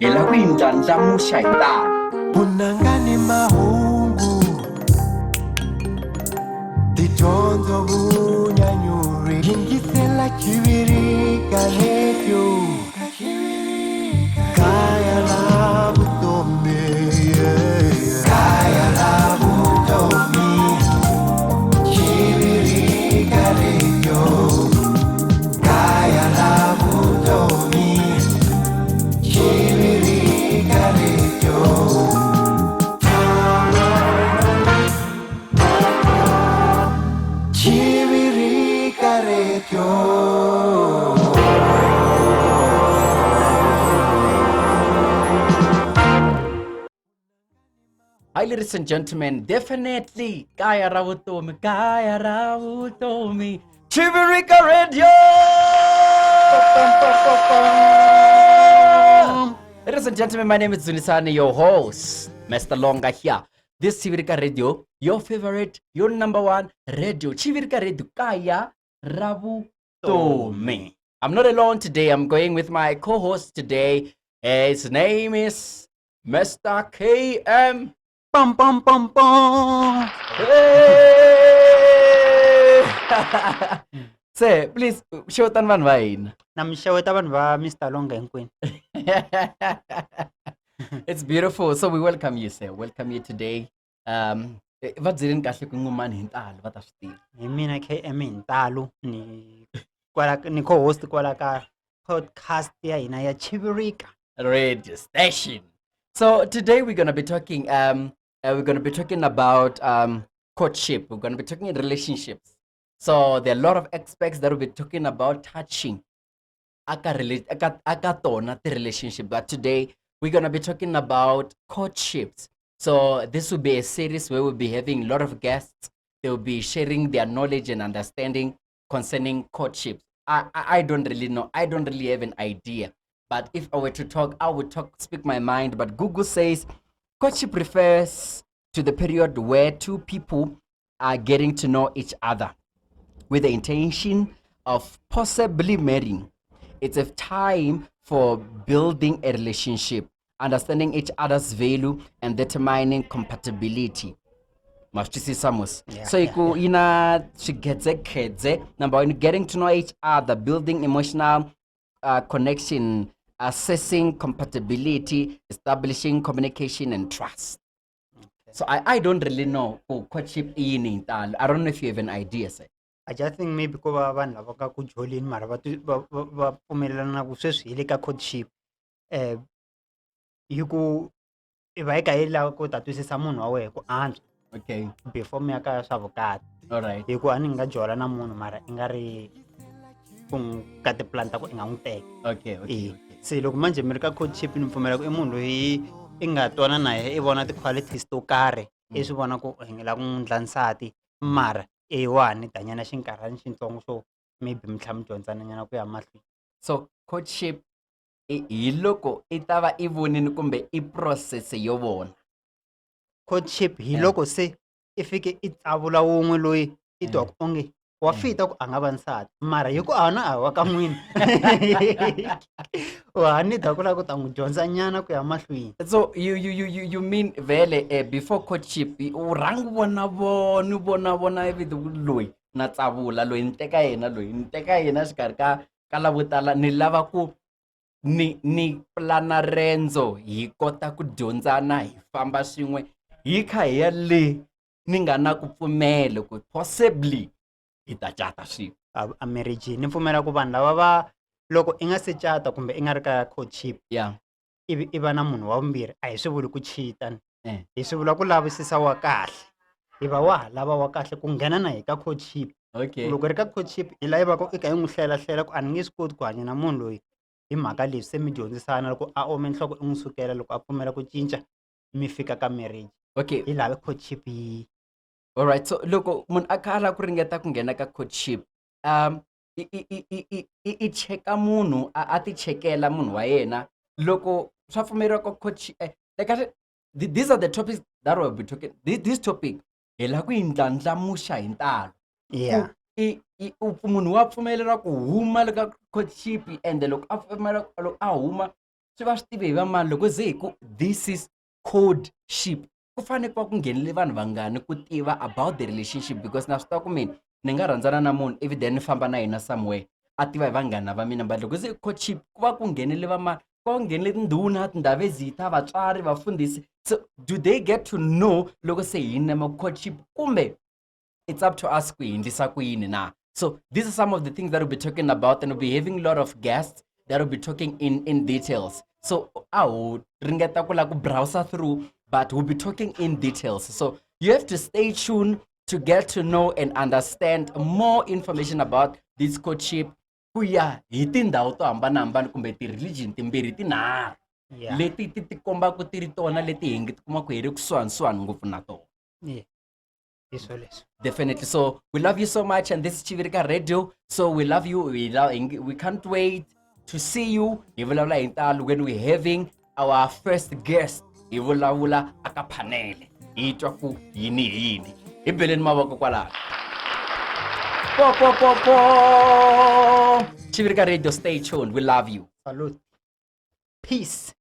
Hi lava ku yi ndlandlamuxa hi ntalo. Vunanga ni mahungu, tidyondzo vunyanyuri, yingisela Chivirika Radio, kaya ra vutomi, yeah. Kaya ra vutomi, Chivirika Radio, kaya ra vutomi, Chivirika Radio. Chivirika Radio. Hi, ladies and gentlemen, definitely Kaya ra Vutomi, Kaya ra Vutomi, Chivirika Radio! Ladies and gentlemen, my name is Zunisani, your host, Mr. Longa here. This Chivirika Radio, your favorite, your number one radio. Chivirika Radio, Kaya ra Vutomi. I'm not alone today. I'm going with my co-host today. His name is Mr. KM. Pam pam pam pam. Hey! Se, please, xewetani vanhu va hina. Na mi xeweta vanhu va Mr Longa hinkwenu. It's beautiful. So we welcome you, sir. Welcome you today. Va byeleni kahle ku n'wumani hi ntalo va ta swi tiva. Hi mina KM hi ntalo ni kwala ni co-host kwala ka podcast ya hina ya Chivirika. Radio station. So today we're gonna be talking we're gonna be talking about courtship. We're gonna be talking in relationships. So there are a lot of experts that will be talking about touching aka aka tona ti-relationship. But today we're gonna be talking about courtships. So this will be a series where we'll be having a lot of guests. They will be sharing their knowledge and understanding concerning courtships. I don't really know. I don't really have an idea. But if I were to talk, I would talk, speak my mind. But Google says courtship refers to the period where two people are getting to know each other with the intention of possibly marrying. It's a time for building a relationship, understanding each other's value, and determining compatibility. Ma swi twisisa mos? Yeah. So ku yi na swikhedzekhedze. Number one, getting to know each other, building emotional connection, assessing compatibility, establishing communication and trust. So I don't really know ku courtship i yini hi ntalo. I don't know if you have an idea, sir. I just think maybe ko va vanhu lava nga ku joleni mara va va pfumelelana ku sweswi hi le ka courtship. Hi ku i va i kha i lava ku ta twisisa munhu wa wehe ku antswa before mi ya ka swa vukati. All right. Hi ku a ni nga jola na munhu mara i nga ri ku ka tipulani ta ku i nga n'wi teka. Okay. E se loko manjhe mi ri ka courtship, ni pfumela ku i munhu loyi i nga twana na yehe, i vona ti-qualities to karhi, i swi vona ku i nga lava ku n'wi endla nsati, mara ewa ni tanyana xinkarhana xitsongo xo maybe mi tlhela mi dyondzana nyana ku ya mahlweni. So courtship hi loko i ta va i vonini kumbe i process yo vona? Courtship hi loko se i fike i tsavula wun'we loyi i twaku onge wa fita ku a nga va nsati, mara hi ku a na a wa ka n'wina wa ha ni ku lava ku ta n'wi dyondza nyana ku ya mahlweni. So you mean vele before courtship u rhanga u vona vona u vona vona ivi ku loyi na tsavula loyi ni teka yena, loyi ni teka yena xikarhi ka lavo tala, ni lava ku ni plana rendzo hi kota ku dyondzana, hi famba swin'we, hi kha hi ya le ni nga na ku pfumela ku possibly hi ta cata swin'we. A marriage ni pfumela ku vanhu lava va loko i nga se cata kumbe i nga ri ka courtship ivi i va na munhu wa vumbirhi, a hi swi vuli ku cheat-a, hi swi vula ku lavisisa wa kahle, hi va wa ha lava wa kahle ku nghena na hi ka courtship. Loko ri ka courtship hi la yi va ku i kha i n'wi hlelahlela ku a ni nge swi koti ku hanya na munhu loyi hi mhaka leswi, se mi dyondzisana, loko a ome nhloko i n'wi sukela, loko a pfumela ku cinca mi fika ka marriage. Hi laha courtship yi All right. So loko munhu a kha a lava ku ringeta ku nghena ka courtship, i cheka munhu a ti chekela munhu wa yena loko swa pfumeriwa ka courtship. Like I said, these are the topics that we'll be talking. This topic hi lava ku yi ndlandlamuxa hi ntalo. Munhu wa pfumeleriwa ku huma le ka courtship, ende loko a pfumela loko a huma Swi va swi tive hi va mani loko ze hi ku this is courtship? Ku fanele ku va ku nghenele vanhu vangani ku tiva about the relationship? Because na swi tiva ku mina ni nga rhandzana na munhu ivi then ni famba na yena somewhere, a tiva hi vanghana va mina, but loko se courtship ku va ku nghenele va mani? Ku va ku nghenele tindhuna, tindhavezitha, vatswari, vafundhisi. So do they get to know loko se hi nema courtship, kumbe it's up to us ku hi endlisa ku yini na? So these are some of the things that we'll be talking about, and we'll be having a lot of guests that will be talking in details. So a ho ringeta ku la ku browser through, but we'll be talking in details. So you have to stay tuned to get to know and understand more information about this courtship ku ya hi tindhawu to hambanahambana kumbe ti-religion timbirhi tinharhu leti ti ti kombaka ti ri tona leti hi ngi tikumaka hi ri kusuhanisuhani ngopfu na tona. Yeah. Hi swo leswi. Definitely. So we love you so much, and this is Chivirika Radio. So we love you. We can't wait to see you. Hi vulavula hi ntalo when we're having our first guest. Hi vulavula aka panel. Hi twa ku yini hi yini. Hi beleni mavoko kwalano. Po po po po. Chivirika Radio, stay tuned. We love you. Salute. Peace.